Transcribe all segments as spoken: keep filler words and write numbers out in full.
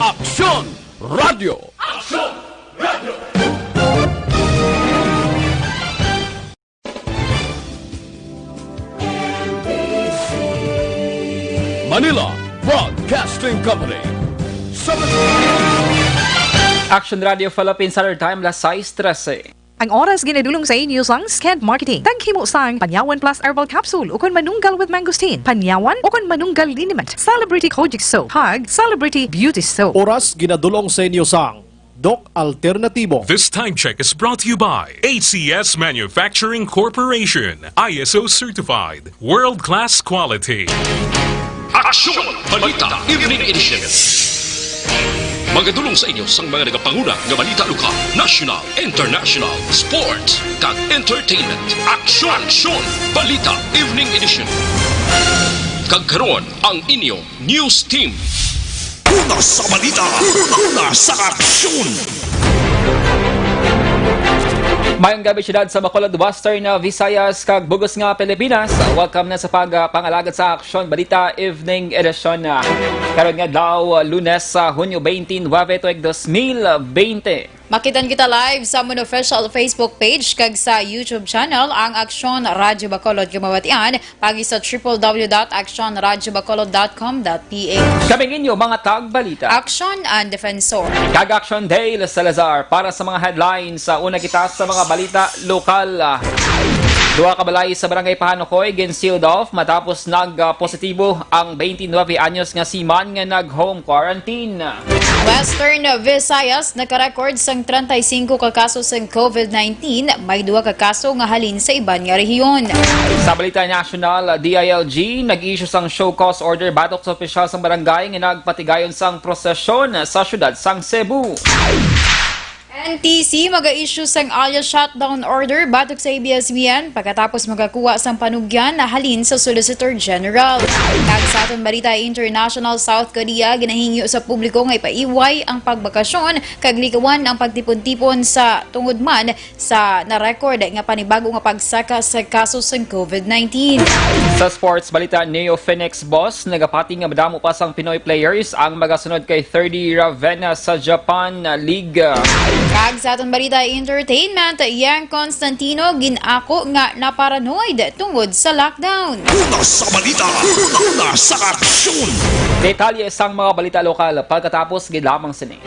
Aksyon Radio! Aksyon Radio! Manila Broadcasting Company. Seven. Action Radio Philippines Standard Time, alas sais trese. Ang oras ginadulong sa inyo sang Skend Marketing. Taghimo sang Panyawan Plus Herbal Capsule ukon Manunggal with Mangosteen, Panyawan ukon Manunggal Liniment, Celebrity Kojic Soap, kag Celebrity Beauty Soap. Oras ginadulong sa inyo sang Doc Alternatibo. This time check is brought to you by A C S Manufacturing Corporation, I S O certified, world-class quality. Aksyon! Balita Evening Edition. Magadulong sa inyo sang mga nagapanguna nga balita lokal, national, international, sports, kag entertainment. Aksyon! Aksyon! Balita Evening Edition. Kag karon, ang inyo news team. Una sa balita, una sa aksyon. Mayong gabi, siyudad sa Bacolod, Western, uh, Visayas, kag bug-os nga Pilipinas. Welcome na sa pag, uh, pangalagad sa Aksyon Balita Evening Edition, uh, karon nga adlaw, uh, Lunes, sa Hunyo twenty-nine, tuig dos mil bente. Makitan kita live sa amon official Facebook page kag sa YouTube channel, ang Aksyon Radyo Bacolod, nga mabatian paagi sa triple W dot aksyon radyo bacolod dot com dot P H. Kami ang inyo mga tagbalita. Aksyon and Defensor. Kag Aksyon Dale Salazar para sa mga headlines. Sa una kita sa mga balita lokal. Duha ka balay sa Barangay Pahanukoy gin-sealed off matapos nag-positibo ang twenty-nine anyos nga seaman nga nag-home quarantine. Western Visayas nakarecord sang treinta y cinco ka kaso sang COVID nineteen, may duha ka kaso nga halin sa iban nga rehiyon. Sa balita nasyonal, D I L G nag-issue sang show cause order batok sa opisyal sang barangay nga nagpatigayon sang prosesyon sa siyudad sang Cebu. N T C maga-issue sang alias shutdown order batok sa A B S-CBN pagkatapos makakuha sang panugyan na halin sa Solicitor General. Kag sa aton balita international, South Korea ginahingyo sa publiko nga ipaiway ang pagbakasyon kag likawan ang pagtipon-tipon sa tungod man sa na-record nga panibago nga pagsaka sa kaso sang COVID nineteen. Sa sports balita, Neo Phoenix Boss nagapati nga madamo pa sang Pinoy players ang magasunod kay third Ravenna sa Japan League. Kag sa aton balita entertainment, Yang Constantino gin-ako nga naparanoid tungod sa lockdown. Una sa balita, una sa aksyon. Detalye sang mga balita lokal pagkatapos gid lamang sini.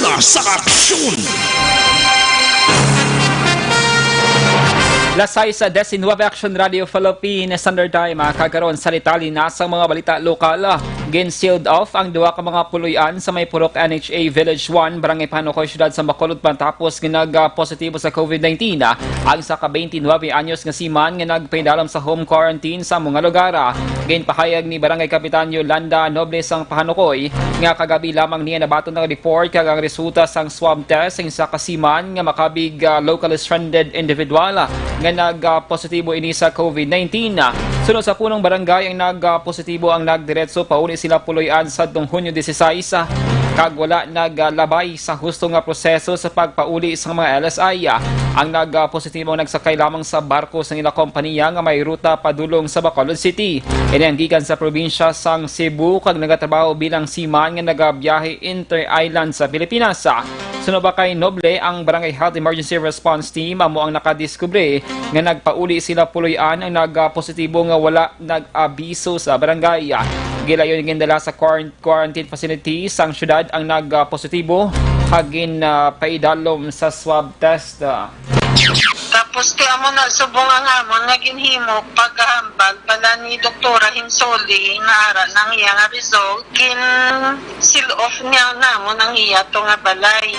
Sa aksyon! Las sais diecinuebe, Action Radio Philippines Standard Time, ah, kag karon sa detalye na sa mga balita lokal. Ah, gin-sealed off ang duha ka mga puloy-an sa may Purok N H A Village one, Barangay Panukoy, Siyudad sa Bacolod, matapos nga nag-positibo sa COVID nineteen. Ah, ang isa ka twenty-nine anyos nga seaman nga nagpaidalom sa home quarantine sa amo nga lugar. Ah, ginpahayag ni Barangay Kapitan Yolanda Noble sang Pahanukoy nga kagabi lamang niya nabaton ang report kag ang resulta sang swab test sa isa ka seaman nga makabig, ah, locally stranded individual, ah, nga nag, ah, positibo ini sa COVID nineteen. Ah, sunod sa punong barangay ang nag, ah, positibo ang nagdiretso pauli sila puloy-an sadtong Hunyo dieciséis, ah, kag wala naglabay sa husto nga proseso sa pagpauli sa mga L S I. Ah, ang nag, ah, positibo nagsakay lamang sa barko sa ila kompanya nga may ruta padulong sa Bacolod City. Ini ang gikan sa probinsya sang Cebu kag nagatrabaho bilang seaman nga nagabiyahe inter-island sa Pilipinas. Suno ba kay Noble, ang Barangay Health Emergency Response Team amo ang nakadiskubre nga nagpauli sila puloy-an ang nagpositibo nga wala nag-abiso sa barangay. Gilayon gindala sa quaran-, quarantine facility sang syudad ang nagpositibo kag gin, ah, paidalom sa swab test. Tapos ti amo na subong ang amon nga ginhimo paghambal bala ni Doktora Hinsoli nga ara nang iya nga result, gin seal off niya namon ang iya to nga balay.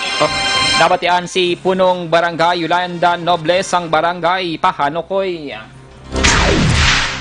Nabatian si Punong Barangay Yolanda Noble sang Barangay Pahanukoy.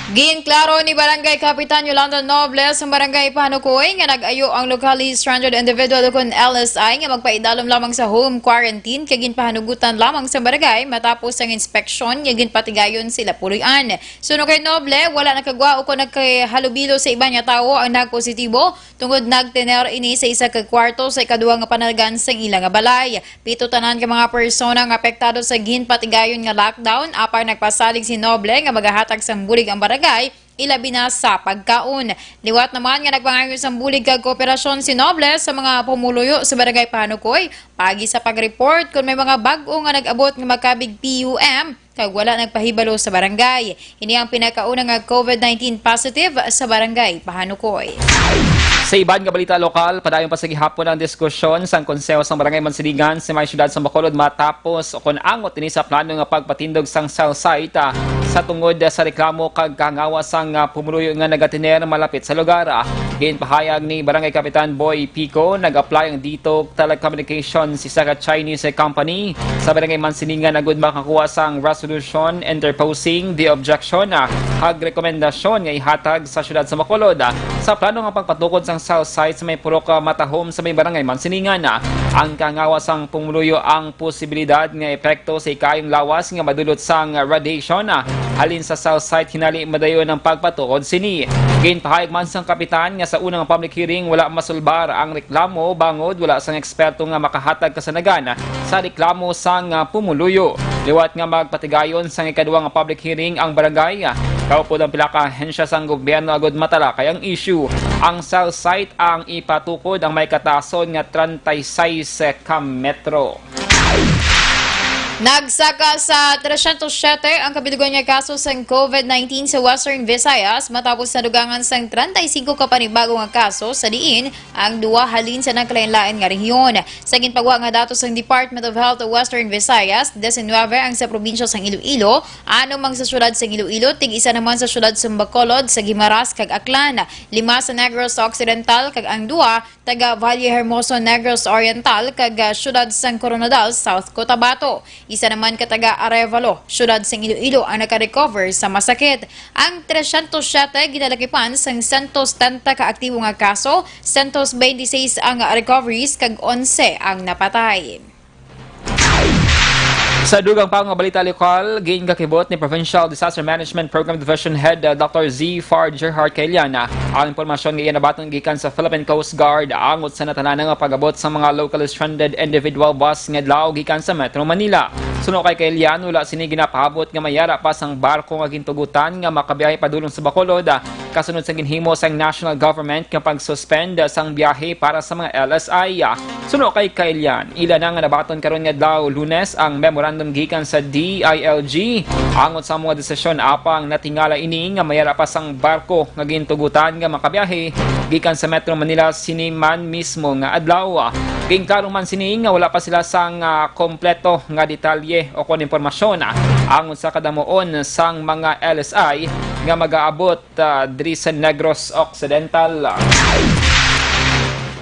Ginklaro ni Barangay Kapitan Yolanda Noble sang Barangay Pahanukoy nga nag-ayo ang locally stranded individual ukon L S I nga magpaidalom lamang sa home quarantine kay ginpahanugutan lamang sa barangay matapos ang inspeksyon nga ginpatigayon sila puloy-an. Suno kay Noble, wala nakagwa ukon nagkahalubilo sa iban nga tawo ang nagpositibo tungod nagtener ini sa isa ka kwarto sa ikaduha nga panalgan sang ila nga balay. Pito tanan ka mga persona nga apektado sa ginpatigayon nga lockdown, apang nagpasalig si Noble nga magahatag sang bulig ang barangay, ilabi na sa pagkaon. Liwat naman nga nagpangayo sang bulig kag kooperasyon si Noble sa mga pumuluyo sa Barangay Pahanukoy, paagi sa pag-report kon may mga bag-o nga nag-abot nga makabig P U M, kag wala nagpahibalo sa barangay. Ini ang pinakauna nga COVID nineteen positive sa Barangay Pahanukoy. Sa iban nga balita lokal, padayon pa sa gihapon ang diskusyon sang Konseho sang Barangay Mansilingan sa may siyudad sa Bacolod matapos kon angot ini sa plano nga pagpatindog sang cell site, ah, sa tungod sa reklamo kag kahangawa sang, ah, pumuluyo nga nagatiner malapit sa lugar. Ah, ginpahayag ni Barangay Kapitan Boy Pico, nag-apply ang Dito Telecommunications, isa ka Chinese company, sa Barangay Mansilingan agud makakuha sang resolution interposing the objection, ah, kag rekomendasyon nga ihatag sa siyudad sa Bacolod, ah, sa plano nga pagpatukod sang cell site sa may purok, ah, Matahom sa may Barangay Mansilingan. Ah, ang kahangawa sang pumuluyo ang posibilidad nga epekto sa ikaayong lawas nga madulot sang radiation, ah, halin sa cell site, hinali madayon ang pagpatukod sini. Ginpahayag man sang kapitan nga sa unang public hearing wala masulbar ang reklamo bangod wala sang eksperto nga makahatag kasanagan sa reklamo sang, ah, pumuluyo. Liwat nga magpatigayon sang ikaduha nga public hearing ang barangay, ah, kaupod ang pila ka ahensya sang gobyerno agud matalakay ang issue. Ang cell site ang ipatukod ang may katason nga treinta y seis ka metro. Nagsaka sa tresyentos siyete ang kabilugan nga kaso sang COVID nineteen sa Western Visayas matapos nadugangan sang treinta y cinco ka panibago nga kaso, sa diin ang duha halin sa nagkalainlain nga rehiyon. Sa ginpagwa nga datos sang Department of Health Western Visayas, diecinuebe ang sa probinsya sang Iloilo, anom ang sa siyudad sang Iloilo, tig-isa naman sa siyudad sang Bacolod, sa Guimaras, kag Aklan, lima sa Negros Occidental, kag ang duha taga Valle Hermoso, Negros Oriental, kag, ah, siyudad sang Koronadal, South Cotabato. Isa naman ka taga Arevalo, siyudad sang Iloilo, ang nakarecover sa masakit. Ang tresyentos siyete ginalakipan sang sentos setenta ka aktibo nga kaso, sentos beintiseis ang recoveries, kag onse ang napatay. Sa dugang pa nga balita lokal, ginkakibot ni Provincial Disaster Management Program Division Head, uh, Doctor Z Far Gerhard Caelian, uh, ang impormasyon nga iya nabaton gikan sa Philippine Coast Guard angot sa natalana nga pag-abot sa mga locally stranded individual bus nga adlaw gikan sa Metro Manila. Suno kay Caelian, wala sini ginapaabot nga may ara pa sang barko nga gintugutan nga makabiyahe padulong sa Bacolod, uh, kasunod sa ginhimo sang national government nga pag-suspend sang biyahe para sa mga L S I. Suno kay Caelian, ila na nga nabaton karon nga adlaw, Lunes, ang memorandum gikan sa D I L G angot sa mga desisyon, apang natingala ini nga may ara pa sang barko nga gintugutan nga makabiyahe gikan sa Metro Manila sini man mismo nga adlaw. Ginklaro man sini nga wala pa sila sang, ah, kompleto nga detalye o kon impormasyon, ah, ang usa ka damuon sang mga L S I nga magaabot, ah, diri sa Negros Occidental.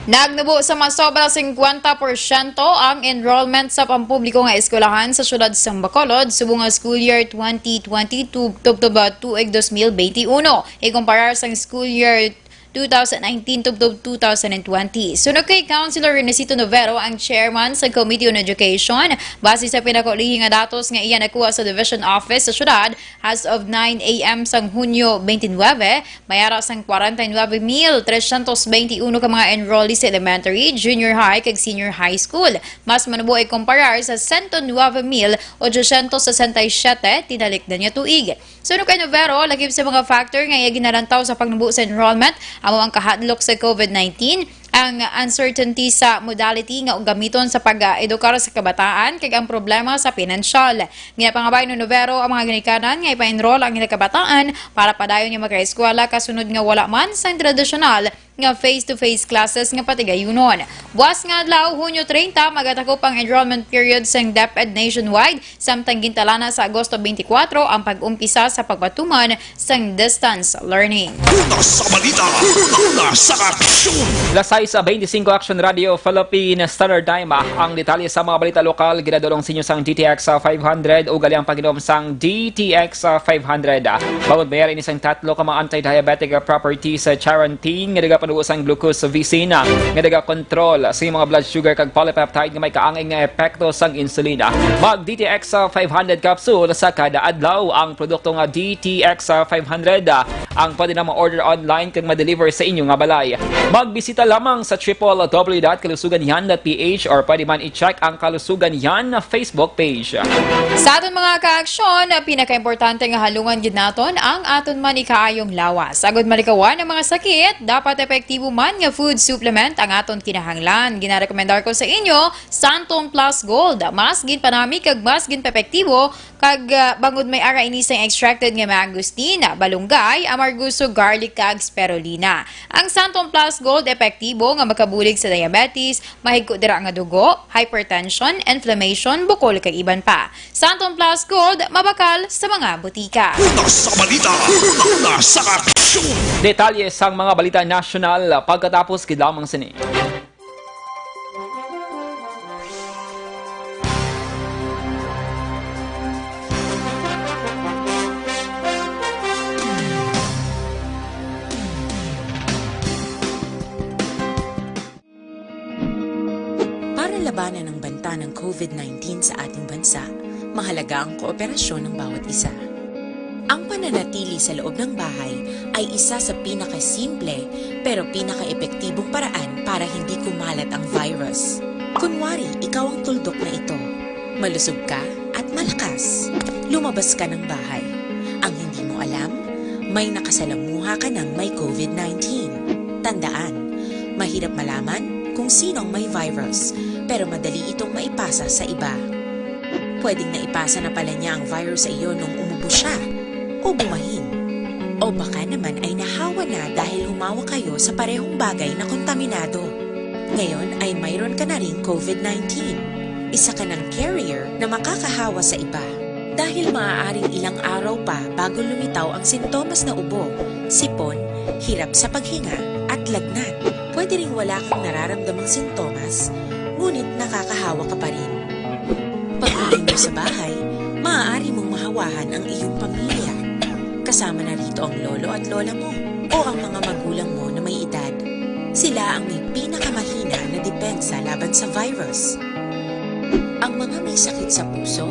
Nagnubo sa masobra singkwenta porsyento ang enrollment sa pampubliko nga eskwelahan sa siyudad sang Bacolod subong nga school year twenty twenty-two tubtob tuig dos mil benti uno, ikumparar sang school year two thousand nineteen tubtob two thousand twenty. Suno kay Councilor Renesito Novero, ang chairman sa Committee on Education, base sa pinakaulihi nga datos nga iya nakuha sa Division Office sa siyudad, as of nine a m sang Hunyo twenty-nine, may ara sang kwarenta y nuebe mil tresyentos benti uno ka mga enrollees sa elementary, junior high, kag senior high school. Mas manubo ikumparar sa sento nuebe mil ochocientos sesenta y siete tinalik na niya tuig. Suno kay Novero, lakip sa mga factor nga iya ginalantaw sa pagnubo sa enrollment amo ang kahadlok sa covid nineteen, ang uncertainty sa modality nga gamiton sa pag-edukar sa kabataan, kag ang problema sa pinansyal. Ginapangabay ni Novero ang mga ginikanan nga ipa-enroll ang ilang kabataan para padayon nga makaeskwela kasunod nga wala man sang tradisyonal nga face-to-face classes nga patigayunon. Buas nga adlaw, Hunyo treinta, magatakop ang enrollment period sang DepEd nationwide, samtang gintalana sa Agosto twenty-four ang pag-umpisa sa pagpatuman sang distance learning. Una sa balita, una sa aksyon. Las sais benti singko, Action Radio Philippine Standard Time. Ang detalye sa mga balita lokal ginadulong sa inyo sang D T X five hundred, ugali ang pag-inom sang D T X five hundred. Bangod may ara ini sang tatlo ka mga anti-diabetic properties, sa charantin nga nagapanubo sang glucose, vicin nga nagakontrol sa mga blood sugar, kag polypeptide nga may kaangay nga epekto sang insulina. Mag D T X five hundred capsule sa kada adlaw. Ang produkto nga D T X five hundred, ah, ang pwede na ma-order online kag ma-deliver sa inyo nga balay. Magbisita lamang sa triple W dot kalusugan yan dot P H or pwede man i-check ang Kalusugan Yan Facebook page. Sa aton mga kaaksyon, pinakaimportante nga halungan gid naton ang aton man ikaayong lawas. Agud malikawan ang mga sakit, dapat epektibo man nga food supplement ang aton kinahanglan. Ginarekomendar ko sa inyo, Santon Plus Gold. Mas ginpanami kag mas ginpepektibo kag, ah, bangod may ara ini sang extracted nga mangosteen, balunggay, amargoso, garlic, kag spirulina. Ang Santon Plus Gold epektibo nga makabulig sa diabetes, mahigko dira nga dugo, hypertension, inflammation, bukol, kag iban pa. Santon Plus Gold, mabakal sa mga butika. Una sa balita, una sa aksyon. Detalye sang mga balita nasyonal pagkatapos gid lamang sini. Para labanan ang banta ng covid nineteen sa ating bansa, mahalaga ang kooperasyon ng bawat isa. Ang pananatili sa loob ng bahay ay isa sa pinakasimple pero pinakaepektibong paraan para hindi kumalat ang virus. Kunwari, ikaw ang tuldok na ito. Malusog ka at malakas. Lumabas ka ng bahay. Ang hindi mo alam, may nakasalamuha ka ng may covid nineteen. Tandaan, mahirap malaman kung sino ang may virus, pero madali itong maipasa sa iba. Pwedeng naipasa na pala niya ang virus sa iyo nung umubo siya o bumahin. O baka naman ay nahawa na dahil humawak kayo sa parehong bagay na kontaminado. Ngayon ay mayroon ka na ring covid nineteen. Isa ka ng carrier na makakahawa sa iba. Dahil maaaring ilang araw pa bago lumitaw ang sintomas na ubo, sipon, hirap sa paghinga, at lagnat. Pwede ring wala kang nararamdamang sintomas, ngunit nakakahawa ka pa rin. Pag-uwi mo sa bahay, maaari mong mahawahan ang iyong pamilya. Kasama na rito ang lolo at lola mo o ang mga magulang mo na may edad. Sila ang may pinakamahina na depensa laban sa virus. Ang mga may sakit sa puso,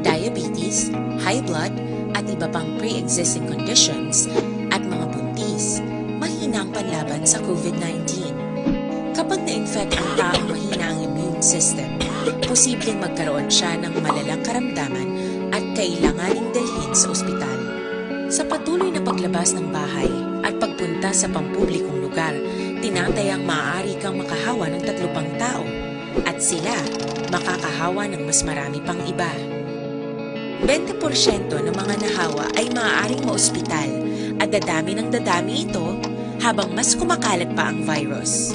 diabetes, high blood, at iba pang pre-existing conditions, at mga buntis, mahina ang panlaban sa covid nineteen. Kapag na-infect ang taong mahina ang immune system, posibleng magkaroon siya ng malalang karamdaman at kailanganing dalhin sa ospital. Sa patuloy na paglabas ng bahay at pagpunta sa pampublikong lugar, tinatayang maaari kang makahawa ng tatlo pang tao at sila makakahawa ng mas marami pang iba. Bente porsyento ng mga nahawa ay maaaring maospital at dadami ng dadami ito habang mas kumakalat pa ang virus.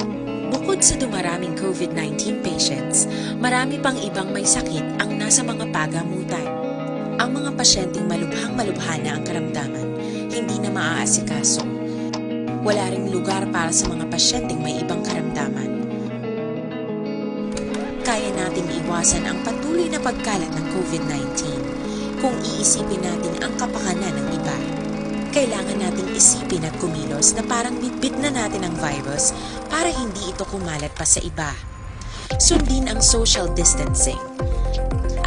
Bukod sa dumaraming COVID nineteen patients, marami pang ibang may sakit ang nasa mga pagamutan. Ang mga pasyenteng malubhang-malubha na ang karamdaman, hindi na maaasikaso. Wala ring lugar para sa mga pasyenteng may ibang karamdaman. Kaya nating iwasan ang patuloy na pagkalat ng COVID nineteen kung iisipin natin ang kapakanan ng iba. Kailangan nating isipin at kumilos na parang bitbit na natin ang virus para hindi ito kumalat pa sa iba. Sundin ang social distancing.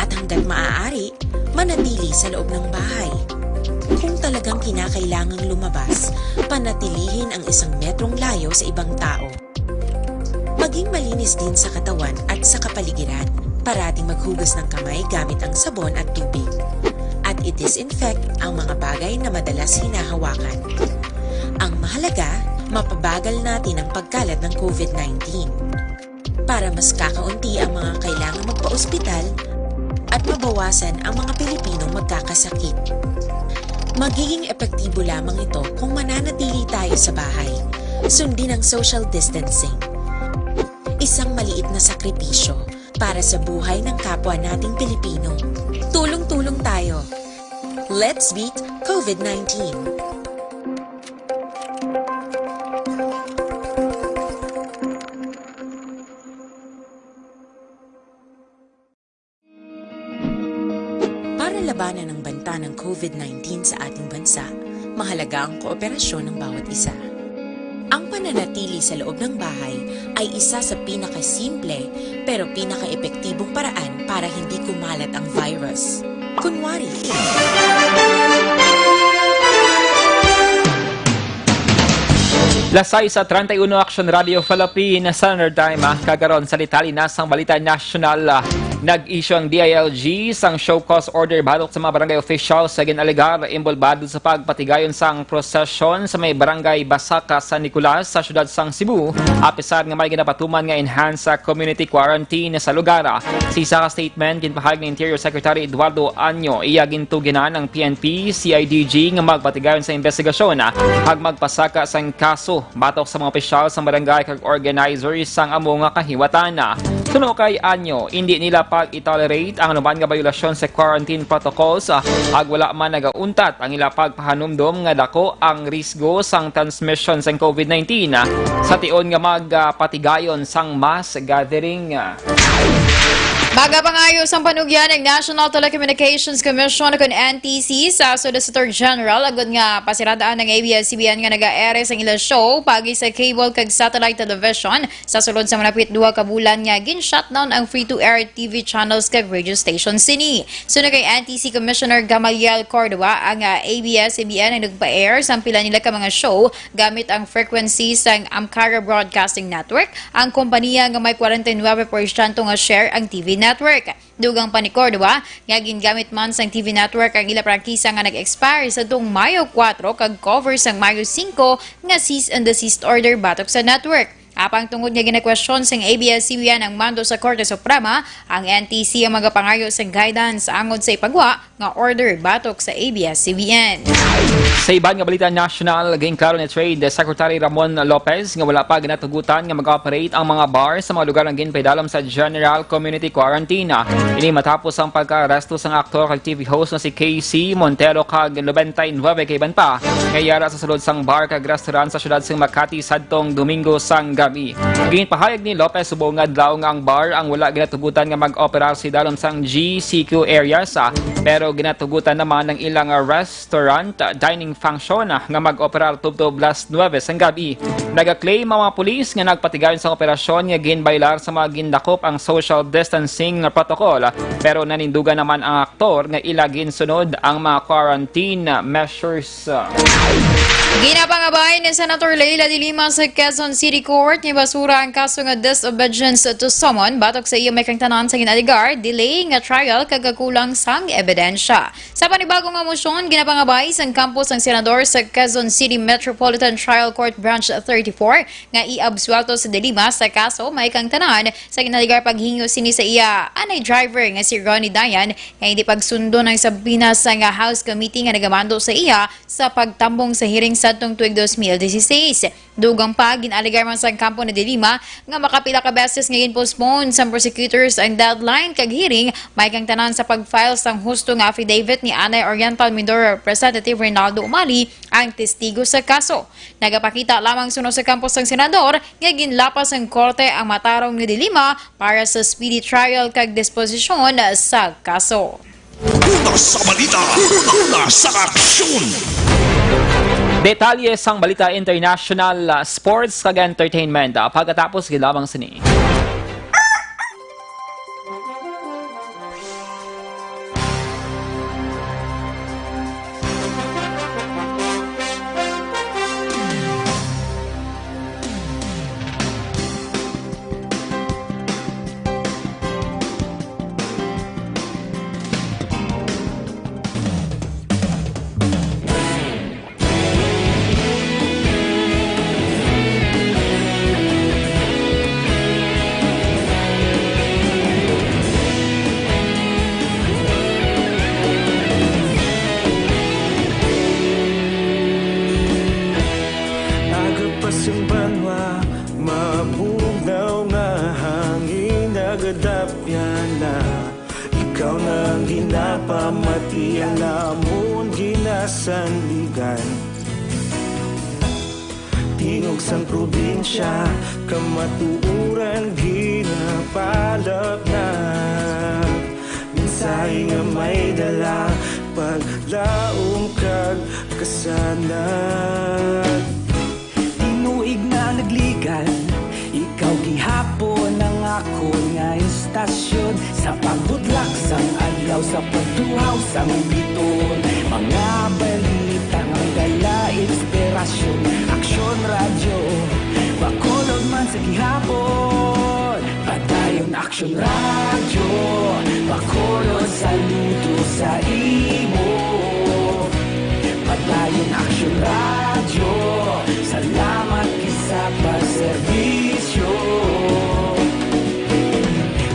At hanggat maaari, manatili sa loob ng bahay. Kung talagang kinakailangang lumabas, panatilihin ang isang metrong layo sa ibang tao. Maging malinis din sa katawan at sa kapaligiran. Parating maghugas ng kamay gamit ang sabon at tubig. At i-disinfect ang mga bagay na madalas hinahawakan. Ang mahalaga, mapabagal natin ang pagkalat ng COVID nineteen para mas kakaunti ang mga kailangang magpa-ospital at mabawasan ang mga Pilipinong magkakasakit. Magiging epektibo lamang ito kung mananatili tayo sa bahay. Sundin ang social distancing. Isang maliit na sakripisyo para sa buhay ng kapwa nating Pilipino. Tulong-tulong tayo. Let's beat COVID nineteen. Para labanan ang banta ng COVID nineteen sa ating bansa, mahalaga ang kooperasyon ng bawat isa. Ang pananatili sa loob ng bahay ay isa sa pinakasimple pero pinakaepektibong paraan para hindi kumalat ang virus. Kunwari, Las sais treinta y uno, Action Radio Philippines, Standard Time, ah, kagaron sa detalye na sang balita nasyonal, ah, nag-issue ang D I L G sang show cause order batok sa mga barangay officials sa gin-alegar inbolbado sa pagpatigayon sang prosesyon sa may barangay Basaka, San Nicolas, sa siyudad sang Cebu, apisar nga may ginapatuman nga enhanced, ah, community quarantine sa lugar. Sa isa ka statement, ginpahayag ni Interior Secretary Eduardo Año, iya gintuginan ang P N P, C I D G nga magpatigayon sa investigasyon, ah, kag magpasaka sang kaso batok sa mga opisyal sa barangay kag organizers sang amo nga kahiwatan. Suno kay Año, indi nila pag-i-tolerate ang anuman nga bayolasyon sa quarantine protocols, ah, kag wala man nagauntat ang ila pagpahanumdom nga dako ang risgo sang transmission sang COVID nineteen, ah, sa tion nga magpatigayon sang mass gathering. Magapangayo sang panugyan ang National Telecommunications Commission, kon N T C, sa Solicitor General agod nga pasiradaan ang A B S C B N nga nag-aere sang ila show paagi sa cable kag satellite television sa sulod sa malapit duha ka bulan nga gin-shutdown ang free-to-air T V channels kag radio station sini. Suno kay N T C Commissioner Gamaliel Cordova, ang, ah, A B S C B N ang nagpa-air sang pila nila ka mga show gamit ang frequency sang Amkara Broadcasting Network, ang kompanya nga may kwarenta y nuebe porsyento nga share ang T V network. Dugang pa ni Cordova nga gingamit man sang T V network ang ila prangkisa nga nag-expire sa tung Mayo kuwatro kag cover sang Mayo singko nga cease and desist order batok sa network. Apang tungod nga ginakwestiyon sang A B S C B N ang mando sa Korte Suprema, ang N T C ang magapangayo sang guidance angod sa ipagwa nga order batok sa A B S C B N. Sa iban nga balita nasyonal, ginklaro ni Trade Secretary Ramon Lopez nga wala pa ginatugutan nga mag-operate ang mga bar sa mga lugar nga ginpaidalom sa General Community Quarantine. Ini matapos ang pagkaaresto sang aktor kag T V host nga si K C Montero kag nobenta y nuebe ka iban pa nga yara sa sulod sang bar kag restaurant sa siyudad sang Makati sadtong Domingo sang gabi. Ginpahayag ni Lopez subong nga adlaw nga ang bar ang wala ginatugutan nga mag-operar sa idalom sang G C Q areas, ah, pero ginatugutan naman ang ilang, ah, restaurant, ah, dining function, ah, nga mag-operar tubtob las nuebe sang gabi. Nag-claim ang mga pulis nga nagpatigayon sa operasyon nga ginbaylar sa mga gindakop ang social distancing protocol, pero nanindugan naman ang aktor nga ila ginsunod ang mga quarantine measures. Ginapangabay ni Senator Leila de Lima sa Quezon City Court nga ibasura ang kaso nga disobedience to summon batok sa iya may kangtanan sa gin-alegar delay nga trial kag kakulang sang ebidensya. Sa panibago nga mosyon, ginapangabay sang kampo sang senador sa Quezon City Metropolitan Trial Court Branch thirty-four nga iabsuwelto si De Lima sa kaso may kangtanan sa gin-alegar paghingo sini sa iya anay driver nga si Ronnie Dayan nga hindi pagsundo ang subpoena sang House Committee nga nagamando sa iya sa pagtambong sa hearing sadtong tuig dos mil dieciséis. Dugang pa, gin-alegar man sang kampo ni De Lima nga makapila ka beses nga gin-postpone sang prosecutors ang deadline kag hearing, may kang tanan sa pag-file sang husto nga affidavit ni Anay Oriental Mindoro Representative Reynaldo Umali ang testigo sa kaso. Nagapakita lamang suno sa kampo sang senador nga ginlapas sang korte ang matarong ni De Lima para sa speedy trial kag disposisyon sa kaso. Una sa balita, una sa aksyon. Detalye sang balita international, ah, sports kag entertainment, ah, pagkatapos gid lamang sini. Aga pa sing banwa, mabugnaw nga hangin nagadapyan na. Ikaw na ang ginapamati, ang lamon ginasandigan. Tingog sang probinsya, kamatuoran ginapalapnag. Mensahe nga may dala, paglaom kag kasanag. Tinuig na nagligal, ikaw gihapon ang akon nga istasyon. Sa pagbutlak sang adlaw, sa pagtuhaw sang bituon, mga balita nga dala inspirasyon. Aksyon Radyo, Bacolod man sa gihapon. Padayon Aksyon Radyo, Bacolod, saludo sa imo. Padayon Aksyon Radyo, salamat gid sa pagserbisyo.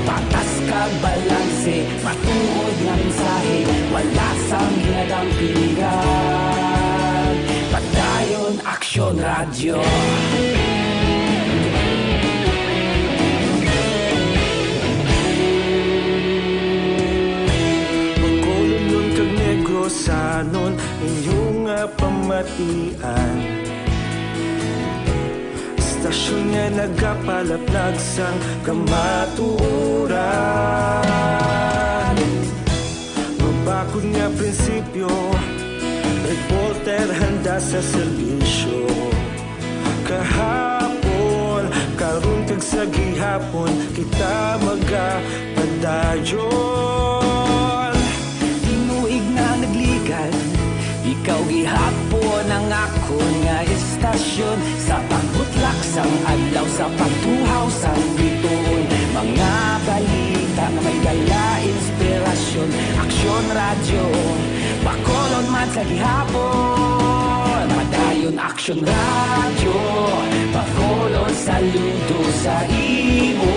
Patas kag balanse, matuod nga mensahe, wala sang ginadampingan. Padayon Aksyon Radyo. Bacolodnon kag Negrosanon, inyo nga pamatian. Istasyon nga nagapalaplag sang kamatuoran. Mabakod nga prinsipyo, reporter handa sa serbisyo. Kahapon, karon kag sa gihapon, kita magapadayon. Tinuig na nagligal, ikaw gihapon ang akon nga istasyon. Sa pagbutlak sang adlaw, sa pagtuhaw sang bituon, mga balita nga may dala inspirasyon. Aksyon Radyo, Bacolod man sa gihapon. Padayon Aksyon Radyo, Bacolod, saludo sa imo.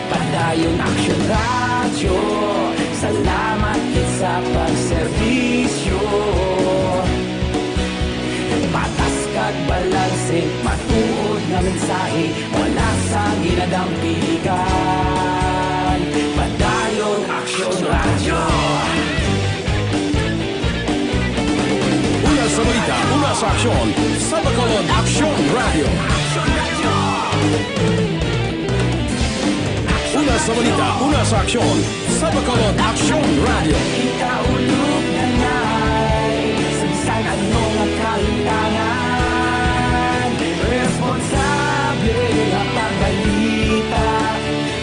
Padayon Aksyon Radyo, salamat gid sa pagserbisyo. Patas kag balanse, matuod nga mensahe, wala sang ginadampigan. Padayon Aksyon Radyo. Una sa balita, una sa aksyon, sa Bacolod Aksyon Radyo. Una sa balita, una sa aksyon, sa Bacolod Aksyon Radyo. Ikaulog na nay, sa bisan ano nga kahitangan, responsable nga pagbalita.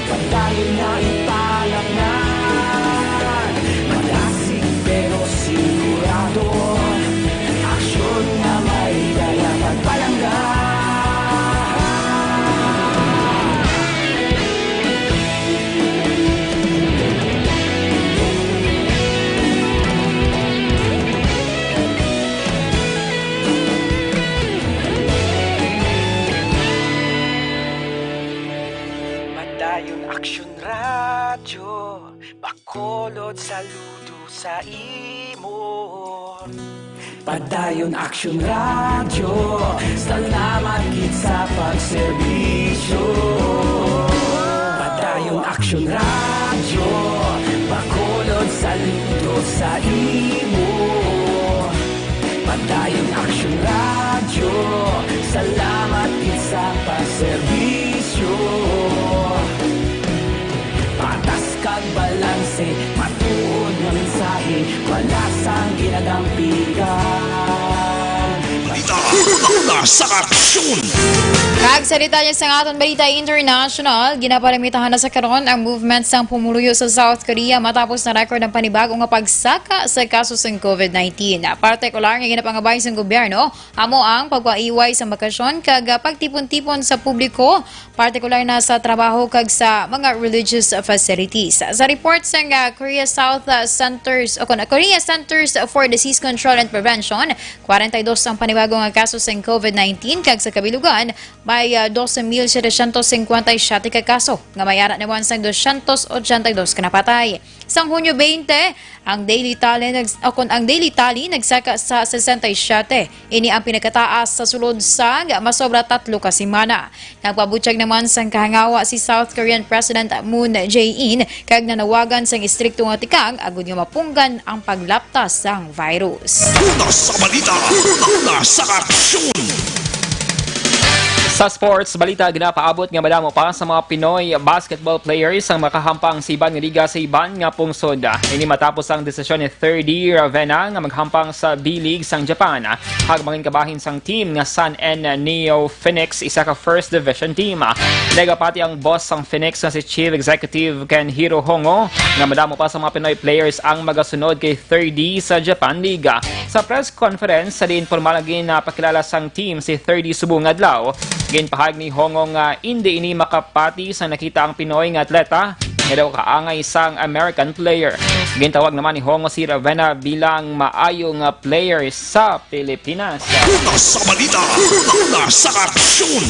Padayon na ipalapngan, madasig pero sigurado. Aksyon nga may dala pagpalangga. Padayon Aksyon Radyo, Bacolod, saludo sa imo. Padayon Aksyon Radyo, salamat gid sa pagserbisyo. Padayon Aksyon Radyo, Bacolod saludo sa imo. Padayon Aksyon Radyo, salamat gid sa pagserbisyo. Patas kag balanse, matuod nga mensahe, wala sang ginadampigan. Balita, una sa aksyon. Kag sa detalye sang aton balita international, ginapalimitahan na sa karon ang movement sang pumuluyo sa South Korea matapos na-record ang panibago nga pagsaka sa kaso sang covid nineteen. Partikular nga ginapangabay sang gobyerno amo ang pagpaiway sa bakasyon kag, ah, pagtipon-tipon sa publiko, partikular na sa trabaho kag sa mga religious facilities. Sa report sang, ah, Korea South, ah, Centers, o kon Korea Centers for Disease Control and Prevention, kwarenta y dos ang panibago nga kaso sang covid nineteen, kag sa kabilugan may, ah, doce mil setecientos cincuenta y siete ka kaso nga may ara naman sang doscientos ochenta y dos ka napatay. Sang Hunyo twenty, ang daily tally nags-, o kon ang daily tally nagsaka sa sesenta y siyete. Ini ang pinakataas sa sulod sang masobra tatlo ka semana. Nagpabutyag naman sang kahangawa si South Korean President Moon Jae-in kag nanawagan sang istrikto nga tikang agud nga mapunggan ang paglaptas sang virus. Una sa balita, una sa aksyon. Sa sports balita, ginapaabot nga madamo pa sa mga Pinoy basketball players ang makahampang sa iban nga liga sa iban nga pungsod. Ini matapos ang desisyon ni Thirdy Ravenna nga maghampang sa B-League sang Japan, kag mangin kabahin sang team nga San N Neo Phoenix, isa ka First Division team. Nagapati ang boss sang Phoenix nga si Chief Executive Kenhiro Hongo nga madamo pa sa mga Pinoy players ang magasunod kay Thirdy sa Japan League. Sa press conference, sa diin pormal nga ginapakilala sang team si Thirdy subong adlaw, ginpahayag ni Hongo nga indi ini makapati sa nakita ang Pinoy nga atleta nga daw kaangay sang American player. Gintawag naman ni Hongo si Ravenna bilang maayo nga player sa Pilipinas. Una sa balita, una sa aksyon.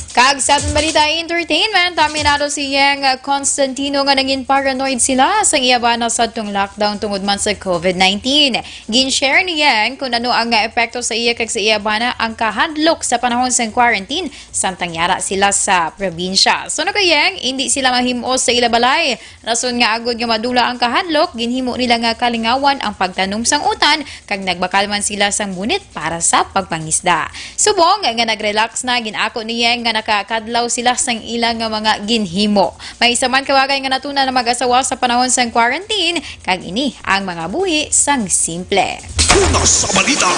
Kag sa aton balita entertainment, aminado si Yang Constantino nga nangin paranoid sila sa iya bana sadtong lockdown tungod man sa covid nineteen. Gin-share ni Yang kung ano ang epekto sa iya kag sa iya bana ang kahadlok sa panahon sang quarantine, samtang yara sila sa probinsya. Suno kay Yang, indi sila mahim-os sa ila balay, rason nga agud nga madula ang kahadlok, ginhimo nila nga kalingawan ang pagtanom sang utan, kag nagbakal man sila sang bunit para sa pagpangisda. Subong nga nag-relax na, gin-ako ni Yang nga nakakadlaw sila sang ila nga mga ginhimo. May isa man ka bagay nga natun-an ang mag-asawa sa panahon sang quarantine, kag ini ang mga buhi sang simple. Una sa balita,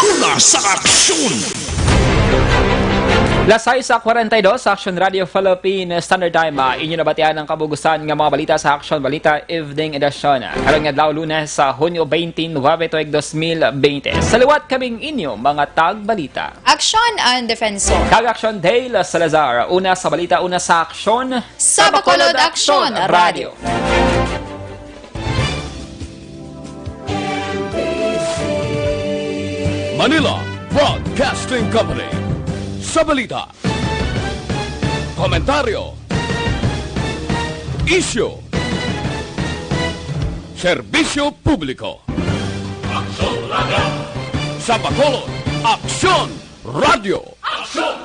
una sa aksyon. Las sais kwarenta y dos, Action Radio Philippine Standard Time. Ah, inyo nabatian ang kabugusan nga mga balita sa Action Balita Evening Edition. Karon nga adlaw, Lunes, sa Hunyo twenty-nine, tuig dos mil bente. Sa liwat, kaming inyo mga tagbalita. Action ang Defensor. Kag Action Dale Salazar. Una sa balita, una sa aksyon. Sa Bacolod Action Radio. Manila Broadcasting Company. Sa balita, komentaryo, isyu, serbisyo publiko. Aksyon Radio. Sa Bacolod, Aksyon Radio. Aksyon